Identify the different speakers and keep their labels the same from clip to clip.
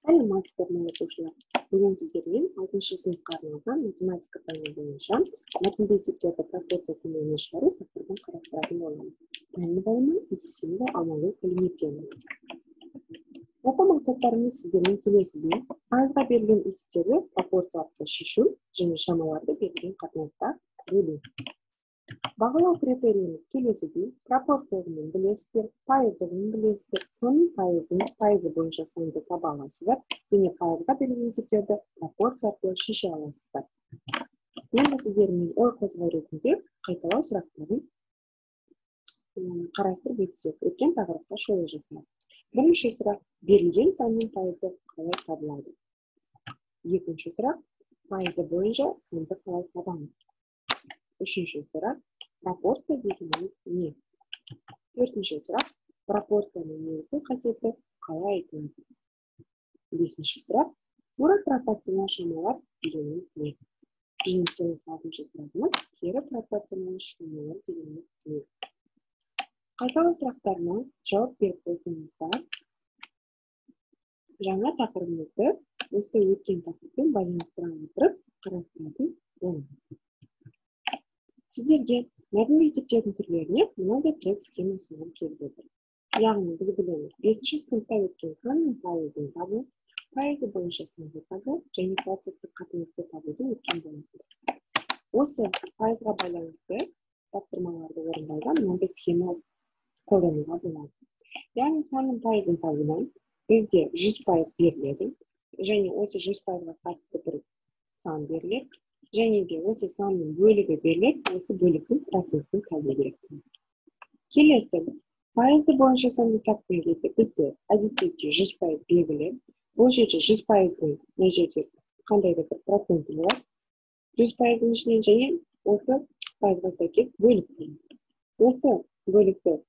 Speaker 1: Сәлеметсіздер ме, оқушылар! Бүгін сіздермен 6 сыныпқа арналған математика пәні бойынша мәтінді есептерді пропорция көмегімен шығару тақырыбын қарастыратын боламыз. Пән мұғалімі Есенова Алмагүл Калимеденовна. Оқу мақсаттарымыз сіздермен келесідей: пайызға берілген есептерді пропорция арқылы шешу және шамаларды берілген қатынаста бөлу. Бағалау критерийіміз келесідей: пропорция ұғымын білесіздер, пайыз ұғымын білесіздер, санның пайызын, пайызы бойынша санды таба аласыздар және пайызға берілген есептерді пропорция арқылы шеше аласыздар. Енді сіздермен ой қозғау ретінде қайталау сұрақтарын қарастырып өтсек, өткен тақырыпқа шолу жасайық. Бірінші сұрақ: берілген санның пайызы қалай табылады? Екінші сұрақ: пайызы бойынша санды қалай табамыз? Үшінші сұрақ: пропорция дегеніміз не? Төртінші сұрақ: пропорцияның негізгі қасиеті қалай айтылады? Бесінші сұрақ: тура пропорционал шамалар дегеніміз не? Және соңғы алтыншы сұрағымыз: кері пропорционал шамалар дегеніміз не? Қайталау сұрақтарына жауап беріп қойсаңыздар, жаңа тақырыбымызды осы өткен тақырыппен байланыстыра отырып қарастыратын боламыз. Сіздерге мәтінді есептердің түрлеріне мынадай проект схема ұсынғым келіп отыр. Яғни біз білеміз, 5 сыныпта өткен санның пайызын табу, пайызы бойынша санды табу және проценттік қатынасты табуды өткен болатынбыз. Осы пайызға байланысты тапсырмаларды орындауда мынадай схема қолдануға болады. Яғни санның пайызын табудан бізде 100% беріледі және осы 100%-ға қатысты бір сан беріледі. Және де осы санның бөлігі беріледі, осы бөліктің процентін табу керек. Келесі, пайызы бойынша санды тапқан кезде бізде әдеттегідей 100% белгілі. Бұл жерде 100%-ның мына жерде қандай да бір проценті болады. 100%-ның ішінен және осы пайызға сәйкес бөлік беріледі. Осы бөлікті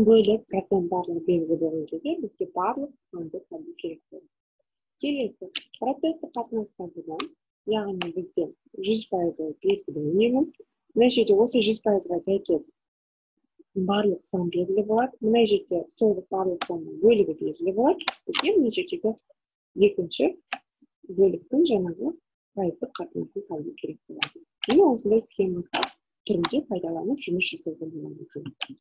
Speaker 1: бөліп процент барлығы белгілі болған кезде бізге барлық санды табу керек болады. Келесі, проценттік қатынас табудан, яғни бізде 100% белгілі үнемі. Мына жерде осы 100%-ға сәйкес барлық сан белгілі болады. Мына жерде сол барлық санның бөлігі белгілі болады. Бізге мына жердегі екінші бөліктің жаңағы пайыздық қатынасын табу керек болады. Міне осындай схема түрінде пайдаланып жұмыс жасауға болады екен.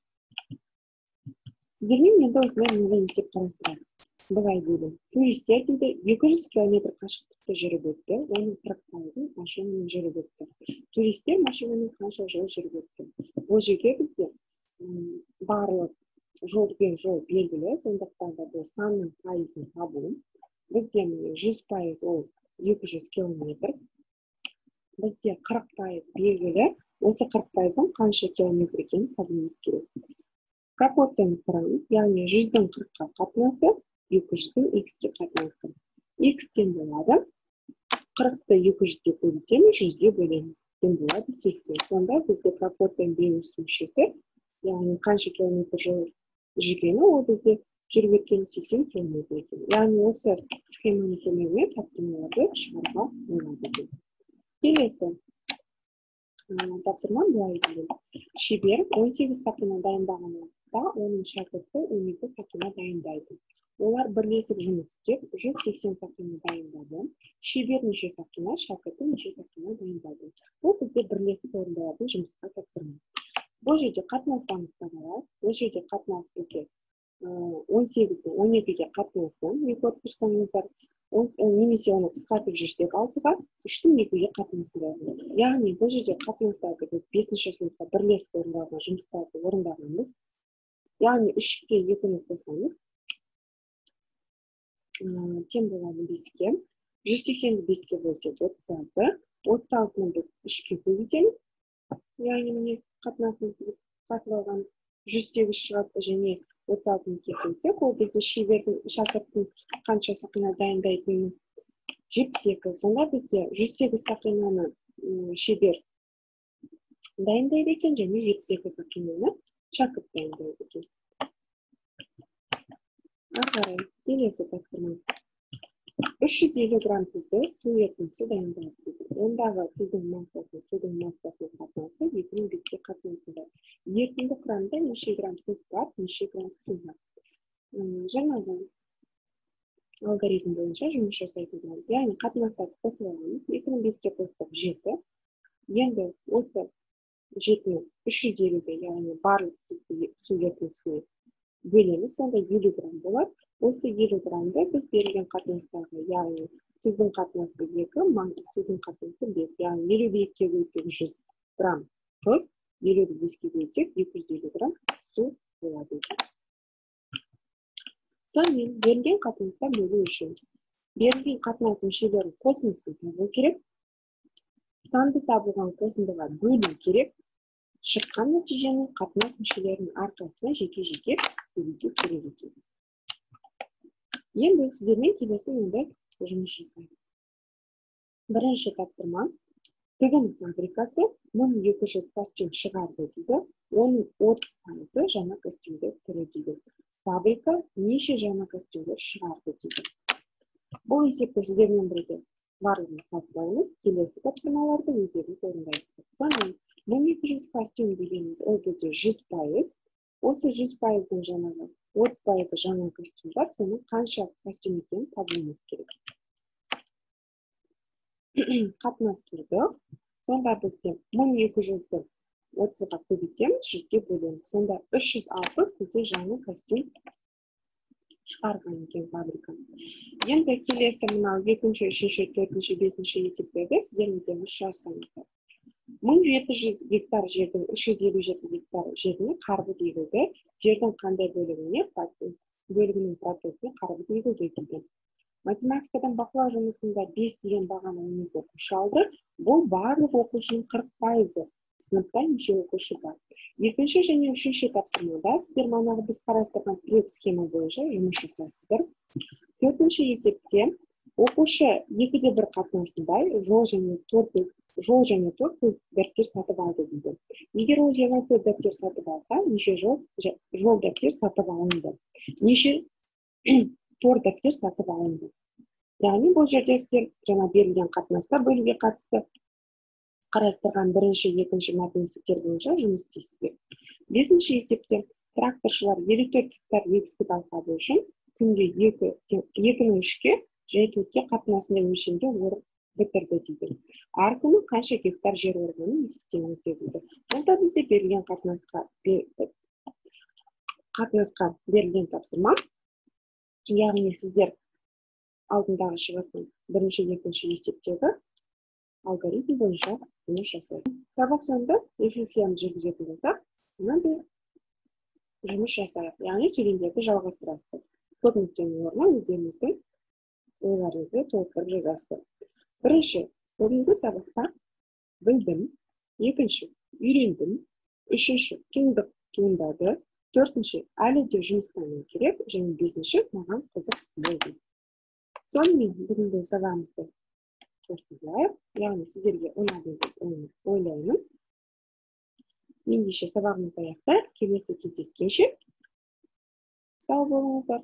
Speaker 1: Сіздермен енді осындай мынадай есеп қарастырайық. Былай дейді: туристер дейді 200 километр қашықтықты жүріп өтті, оның 40%-ын машинамен жүріп өтті. Туристер машинамен қанша жол жүріп өтті? Бұл жерде бізде барлық жол бен жол белгілі, сондықтан да бұл санның пайызын табу. Бізде міне 100% ол 200 километр. Бізде 40% белгілі, осы 40%-дан қанша километр екенін табуымыз керек. Пропорцияны құрамыз, яғни 100-дің 40-қа қатынасы 200-дің x-ке қатынасы. X-тен болады, 40-ты 200-ге көбейтеміз, 100-ге бөлеміз. Тең болады 80. Сонда бізде пропорцияның белгісі мүшесі, яғни қанша километр жол жүргені, ол бізде жүріп өткен 80 километр екен. Яғни осы схеманың көмегімен тапсырмаларды шығаруға болады екен. Келесі тапсырма былай дейді. Шебер 18 сақина дайындаған уақытта оның шәкірті 12 сақина дайындайды. Олар бірлесіп жұмыс істеп, 180 сақина дайындады. Шебер неше сақина, шәкірті неше сақина дайындады. Бұл бізде бірлесіп орындалатын жұмысқа тапсырма. Бұл жерде қатынасты анықтап алайық. Бұл жерде қатынас бізде 18-дің 12-ге қатынасы, не көріп тұрсаңыздар, немесе оны қысқартып жүрсек 6-ға, 3-тің 2-ге қатынасы болады. Яғни бұл жерде қатынастарды біз 5-ші сыныпта бірлесіп орындалған жұмыстарды орындағанбыз. Яғни 3-ке 2-ні қосамыз, тең болады 5-ке. 180-ді 5-ке бөлсек 36. 36-ны біз 3-ке көбейтеміз. Яғни міне қатынасымызды біз қысқартып алғанбыз. 108 шығады және 36-ны 2-ге бөлсек, ол бізде шебердің, шәкірттің қанша сақина дайындайтынын 72. Сонда бізде 108 сақинаны шебер дайындайды екен және 72 сақинаны шәкірт дайындайды екен. Ары қарай келесі тапсырма. 350 грамм тұзды су ерітіндісі дайындалады дейді. Ондағы тұздың массасы судың массасына қатынасы 2-ның 5-ке қатынасында. Ерітінді құрамында неше грамм тұз бар, неше грамм су бар? Жаңағы Алгоритм бойынша жұмыс жасайтын боламыз. Яғни қатынастарды қосып аламыз. 2-ні 5-ке қостық 7. Енді осы 7-ні 350-ге, яғни барлық су ерітіндісіне бөлеміз, сонда 50 грамм болады. Осы 50 граммды біз берілген қатынастағы, яғни тұздың қатынасы 2, судың қатынасы 5, яғни 50-ді 2-ге бөлсек 100 грамм тұз, 50-ді 5-ке бөлсек 250 грамм су болады екен. Сонымен берілген қатынаста бөлу үшін берілген қатынас мүшелерінің қосындысын табу керек, санды табылған қосындыға бөлу керек, шыққан нәтижені қатынас мүшелерінің әрқайсысына жеке-жеке бөлуге керек екен. Енді сіздермен келесі мындай жұмыс жасаймын. Бірінші тапсырма. Тігін фабрикасы 1200 костюм шығарды дейді, оның 30% жаңа костюмдер түрі дейді. Фабрика неше жаңа костюмдер шығарды дейді. Бұл есепті сіздермен бірге барлығымыз талқылаймыз. Келесі тапсырмаларды өздеріңіз орындайсыздар. Сонымен 1200 костюм дегеніміз ол бізде 100%. Осы 100%-ның жаңағы 30% жаңа костюмдар, соның қанша костюм екенін табуымыз керек. Қатынас тұрды. Сонда бізде 1200-ді 30-ға көбейтеміз, 100-ге бөлеміз. Сонда 360 бізде жаңа костюм шығарған екен фабрика. Енді келесі мынау 2-ші, 3-ші, 4-ші, 5-ші есептерді сіздер өздеріңіз шығарсаңыздар. 1700 гектар жердің 357 гектар жеріне қарбыз егілді. Жердің қандай бөлігінің процентіне қарбыз егілді дейді. Математикадан бақылау жұмысында 5 деген бағаны 12 оқушы алды. Бұл барлық оқушының 40%. Сыныпта неше оқушы бар? Екінші және үшінші тапсырмада сіздер манағы біз қарастырған тірек схема бойынша жұмыс жасайсыздар. Төртінші есепте оқушы 2:1 қатынасында жол және тор дәптер сатып алды дейді. Егер ол 24 дәптер сатып алса, неше жол дәптер сатып алынды? Неше тор дәптер сатып алынды? Яғни бұл жерде сіздер жаңа берілген қатынаста бөлуге қатысты қарастырған бірінші, екінші мәтін есептер бойынша жұмыс істейсіздер. Бесінші есепте тракторшылар 54 гектар егістік алқабы үшін күнге 2-ні 3-ке және 4-ке қатынасында өлшемде орып бітірді дейді. Әр күні қанша гектар жер орғанын есептеңіздер дейді. Бұл да бізде берілген қатынасқа берілген тапсырма. Яғни сіздер алдындағы шығатын бірінші, екінші есептегі алгоритм бойынша жұмыс жасайды. Сабақ соңында рефлексияны жүргізетін болсақ, мынандай жұмыс жасайық. Яғни сөйлемдерді жалғастырасыздар. Көп нүктенің орнына өздеріңіздің ойларыңызды толықтырып жазасыздар. Бірінші, бүгінгі сабақта білдім. Екінші, үйрендім. Үшінші, қиындық туындады. Төртінші, әлі де жұмыстану керек. Және бесінші, маған қызық болды. Сонымен бүгінгі сабағымызды қорытындылайық. Яғни сіздерге ұнады деп ойлаймын. Ендеше сабағымызды аяқтайық. Келесі кездескенше сау болыңыздар.